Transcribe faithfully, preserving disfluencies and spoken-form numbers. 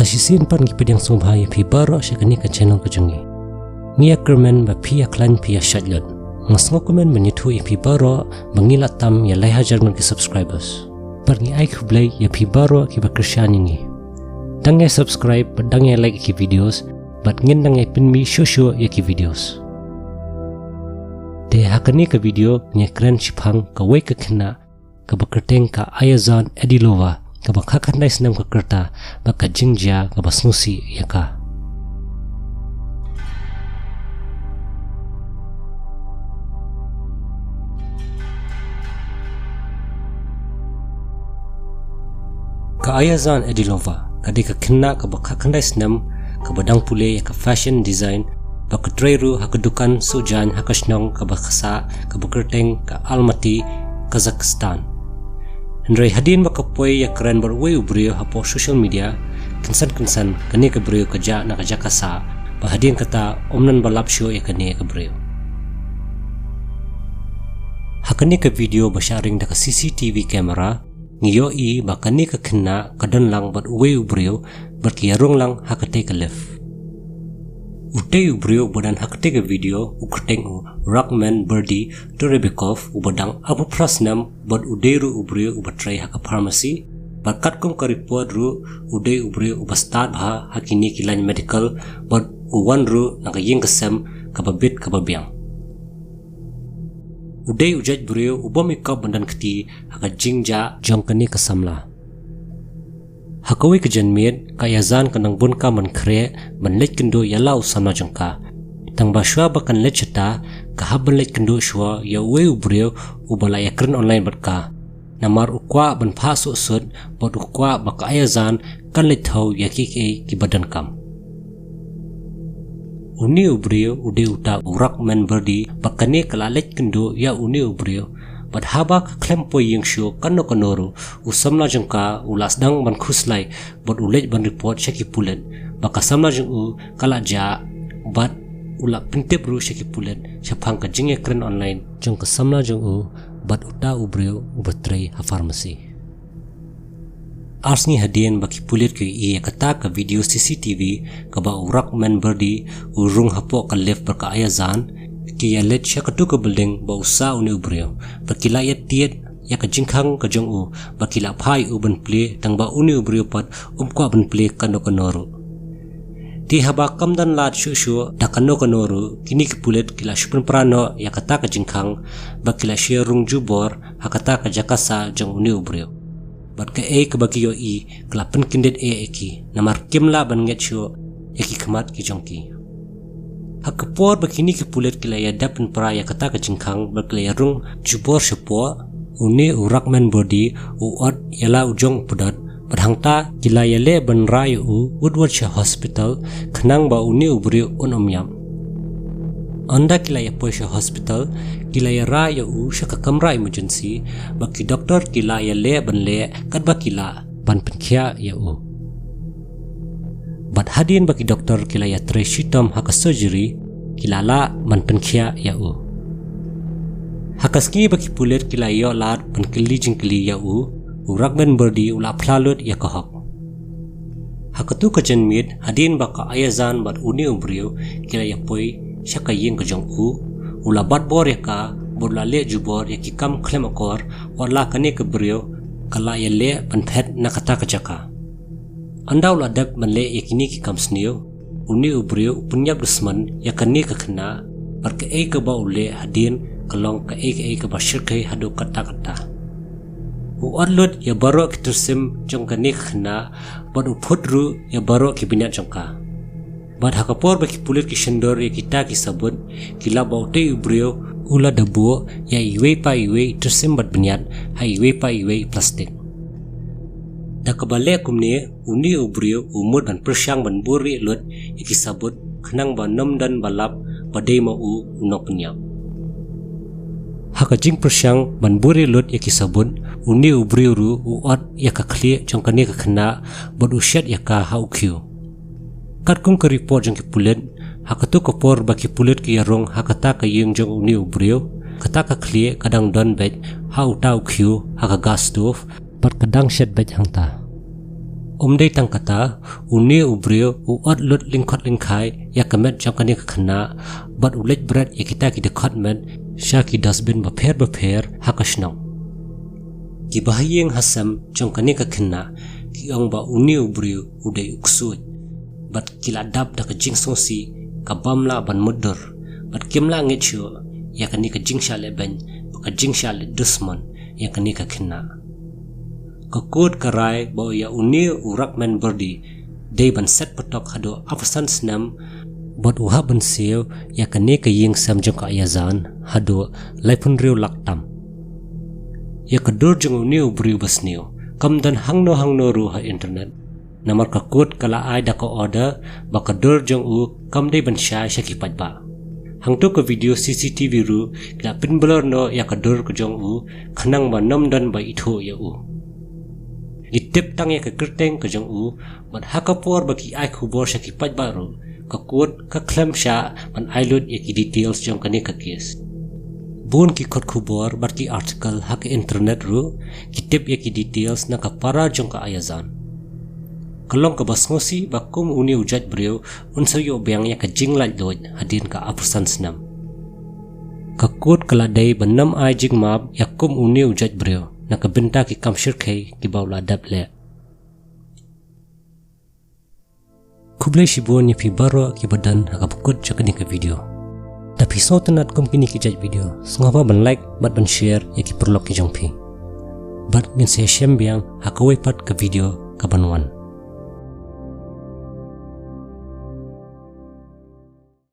Shisien pat ngi pdiang sngewbha ïa phi baroh sha kane ka channel ka jong ngi. Ngi ïa kyrmen ba phi ïa khlaiñ phi ïa shait lut. Nga sngewkmen ban ïathuh ïa phi baroh ba ngi la tam ïa lai hajar ngut ki subscribers. Bad ngi ai khublei ïa phi baroh kiba kyrshan ïa ngi. Dang ïa subscribe bad dang ïa like ïa ki videos bad ngin dang ïa pynmih shuh shuh ïa ki videos. Te ha kane ka video ngi kren shaphang kawei ka khynnah kaba kyrteng ka Ayazan Edilova, kaba khatkhyndai snem ka rta, bad ka jingjia kaba sngewsih ïa ka. Ka Ayazan Edilova ka dei ka khynnah kaba khatkhyndai snem, kaba dang pule ïa ka fashion design, ba ka trei ruh ha ka dukan suh jaiñ ha ka shnong kaba khasah, kaba kyrteng ka Almaty, Kazakhstan. Hynrei hadien ba ka poi ïa kren bad uwei u briew hapoh social media, kynsan kynsan kane ka briew ka jah na ka jaka sah, ba hadien kata ym don ba lap shuh ïa kane ka briew. Ha kane ka video ba shah ring da ka C C T V camera, ngi ïohi ba kane ka khynnah ka don lang bad uwei u briew bad ki ïarung lang ha katei ka lift. Utei u briew uba don ha katei ka video u kyrteng u Rakhman Berdi Torebekov, uba dang arphew phra snem bad u dei ruh u briew uba trei ha ka pharmacy, bad katkum ka report ruh u dei u briew uba stad bha ha kine ki lain medical bad u wan ruh na ka ïing ka sem kaba bit kaba biang. U dei u jait briew u bym ïakop ban don kti ha ka jingjia jong kane ka samla. Ha kawei ka janmiet, ka Ayazan ka nang bun kam ban khreh ban leit kynduh ïa la u samla jong ka. Tang ba shuwa ba kan leit shata, ka hap ban leit kynduh shuwa ïa uwei u briew uba la ïakren online bad ka. Namar u kwah ban phah suh sut bad u kwah ba ka Ayazan kan leit thew ïa kiei kiei kiba donkam. Une u briew u dei uta u Rakhman Berdi, bad kane ka la leit kynduh ïa une u briew. Bad haba ka khlem poi ïing shuh kano kano ruh, u samla jong ka u la sdang ban khuslai bad u leit ban report sha ki pulit ba ka samla jong u ka la jah, bad u la pyntip ruh sha ki pulit shaphang ka jingïakren online jong ka samla jong u bad uta u briew uba trei ha pharmacy. Ar sngi hadien ba ki pulit ki ïohi ïa kata ka video C C T V kaba u Rakhman Berdi u rung hapoh ka lift bad ka Ayazan, ki ïaleit sha katu ka building ba u sah une u briew, bad ki la ïatied ïa ka jingkhang ka jong u, bad ki la phah ïa u ban plie, tang ba une u briew pat um kwah ban plie kano kano ruh. Te haba kam don lad shuh shuh da kano kano ruh, kine ki pulit ki la shu pynpra noh ïa kata ka jingkhang, bad ki la shu ïarung jubor ha kata ka jaka sah jong une u briew. Bad kaei kaba ki ïohi ka la pynkyndit eh ïa ki, namar kim lah ban ngeit shuh ïa ki khmat ki jong ki. Ha ka por ba kine ki pulit ki la ïa dep pynpra ïa kata ka jingkhang bad ki la ïarung jubor shapoh, une u Rakhman Berdi u ot ïa la u jong u pdot, bad hangta ki la ïaleh ban rah ïa u wut wut sha hospital, khnang ba une u briew un ym ïap. Ynda ki la ïa poi sha hospital, ki la ïa rah ïa u sha ka kamra emergency, bad ki doktor ki la ïaleh ban leh katba ki lah ban pynkhiah ïa u. Bad hadien ba ki doktor ki la ïa trei shitom ha ka surgery, ki la lah ban pynkhiah ïa u. Ha ka sngi ba ki pulit ki la ïoh lad ban kylli jingkylli ïa u, u Rakhman Berdi u la phla lut ïa ka hok. Ha katu ka janmiet, hadien ba ka Ayazan bad une u briew ki la ïa poi sha ka ïing ka jong u, u la bat bor ïa ka bad u la leh jubor ïa ki kam khlem akor, wat la kane ka briew ka la ïaleh ban phet na kata ka jaka. Ynda u la dep ban leh ïa kine ki kam sniew, une u briew u pynïap dusmon ïa kane ka khynnah, bad kaei kaba u leh hadien ka long kaei kaei kaba shyrkhei haduh katta katta. U ot lut ïa baroh ki tyrsim jong kane ka khynnah, bad u phut ruh ïa baroh ki bniat jong ka. Bad ha ka por ba ki pulit ki shon dur ïa kita ki sabut, ki lap ba utei u briew u la da buh ïa iwei pa iwei i tyrsim bad bniat ha iwei pa iwei i plastik. Da kaba leh kumne, une u briew u mut ban pyrshang ban buhrieh lut ïa ki sabut, khnang ba ym don ba lap ba dei ma u u nongpynïap. Ha ka jingpyrshang ban buhrieh lut ïa ki sabut, une u briew ruh u ot ïa ka khlieh jong kane ka khynnah bad u shet ïa ka ha u khiew. Katkum ka report jong ki pulit, ha katu ka por ba ki pulit ki ïarung ha kata ka ïing jong une u briew, kata ka khlieh ka dang don beit ha uta u khiew ha ka gas stove, bad ka dang shet beit hangta. Um dei tang kata, une u briew u ot lut lyngkhot lyngkhai ïa ka met jong kane ka khynnah, bad u leit bret ïa kita ki dkhot met sha ki dustbin bapher bapher ha ka shnong. Ki bahaïing hasem jong kane ka khynnah ki ong ba une u briew u dei u ksuid, bad ki la dap da ka jingsngewsih ka bym lah ban mutdur, bad kim lah ngeit shuh ïa kane ka jingshah lehbeiñ bad ka jingshah leh dusmon ïa kane ka khynnah. Ka kot ka rai ba ïa une u Rakmen Byrdi dei ban set patok haduh arphew san snem, bad u hap ban siew ïa kane ka ïing sem jong ka Ayazan haduh laiphew hynriew lak tam. Ïa ka dur jong une u briew basniew kam don hangno hangno ruh ha internet. Namar ka kot ka la ai da ka order ba ka dur jong u kam dei ban shai sha ki paidbah. Hangto ka video C C T V ruh ki la pynblur noh ïa ka dur ka jong u, khnang ba ym don ba ithuh ïa u. Ngi tip tang ïa ka kyrteng ka jong u, bad ha ka por ba ki ai khubor sha ki paidbah ruh, ka kot ka khlem shah ban ai lut ïa ki details jong kane ka case. Bun ki kot khubor bad ki article ha ka internet ruh ki tip ïa ki details na ka para jong ka Ayazan. Ka long kaba sngewsih ba kum une u jait briew un sa ïoh biang ïa ka jinglaitluid hadien ka arphew san snem. Ka kot ka la dei ban ym ai jingmap ïa kum une u jait briew na ka bynta ki kam shyrkhei kiba u la dep leh. Khublei shibun ïa phi baroh kiba don ha kaba kut jong kane ka video. Lada phi sngewtynnad kum kine ki jait video, sngewbha ban like bad ban share ïa ki paralok ki jong phi. Bad ngin sa ïashem biang ha kawei pat ka video kaban wan.